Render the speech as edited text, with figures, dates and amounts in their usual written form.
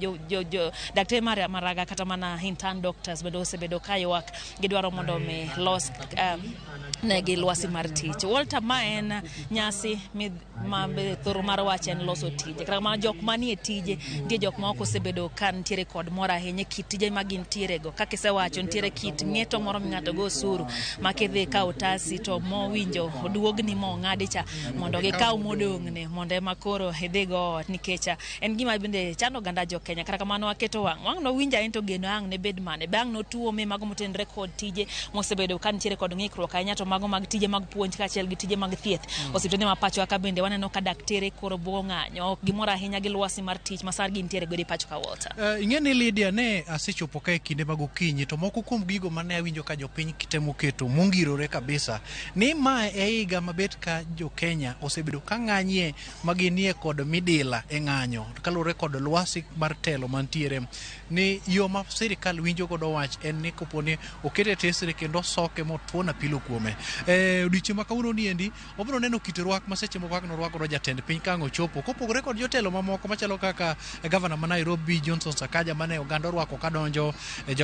jo, jo, jo, dakteche mar Maraga kata mana intern doctors bende osebedo ka ywak gidwaro mondo mi los negi lwasi mar tich. Walter, ma en nyasi ma thoro mar wach en loso tije. Kata kamano jok manie tije nitie jok ma ok osebedo ka nitiere kod mor ahinya e kit tije ma gintiere go. Kaka isewacho nitiere kit ng'eto moro ming'ado go osuru ma kidhi ikawo otasi to mowinjo oduogni mong'adi cha mondo gikaw modong'ne mondo ema koro idhi go ot nikech en gima bende chando oganda jo Kenya. Kata kamano waketo wang' wang' nowinjo ahinya to geno ang' ne bed mane. Be ang' notuome mago motenore kod tije mosebedo ka nitiere kod ng'ikruok ahinya to mago mag tije mag puonj kaachiel gi tije mag thieth. Osiptende ma pacho ka bende waneno ka daktere koro bugo ng'anyo ok gimor ahinya gi lwasi mar tich ma sani gintiere godo e pacho ka Walter. Ing'e ni Lydia ne asechopo ka e kinde mag okinyi to moko kuom gigo mane awinjo ka jopiny temo keto mongirore kabisa ni ma e higa mabet ka jo Kenya osebedo ka ng'anyie ma ginie kod midila e ng'anyo kaluwore kod lwasi mar telo mantiere ni yo ma sirikal winjo godo wach en ni kopo ni okete tesre kendo osoke motuon apilo kuome. E odiochieng' ma kawuono ni endi wabiro neno kit rwak ma seche moko kaka norwak godo jatend piny ka ang' ochopo kopogore kod jotelo mamoko machalo kaka gavana ma Nairobi Johnson Sakaja mane oganda orwako kadonjo e jo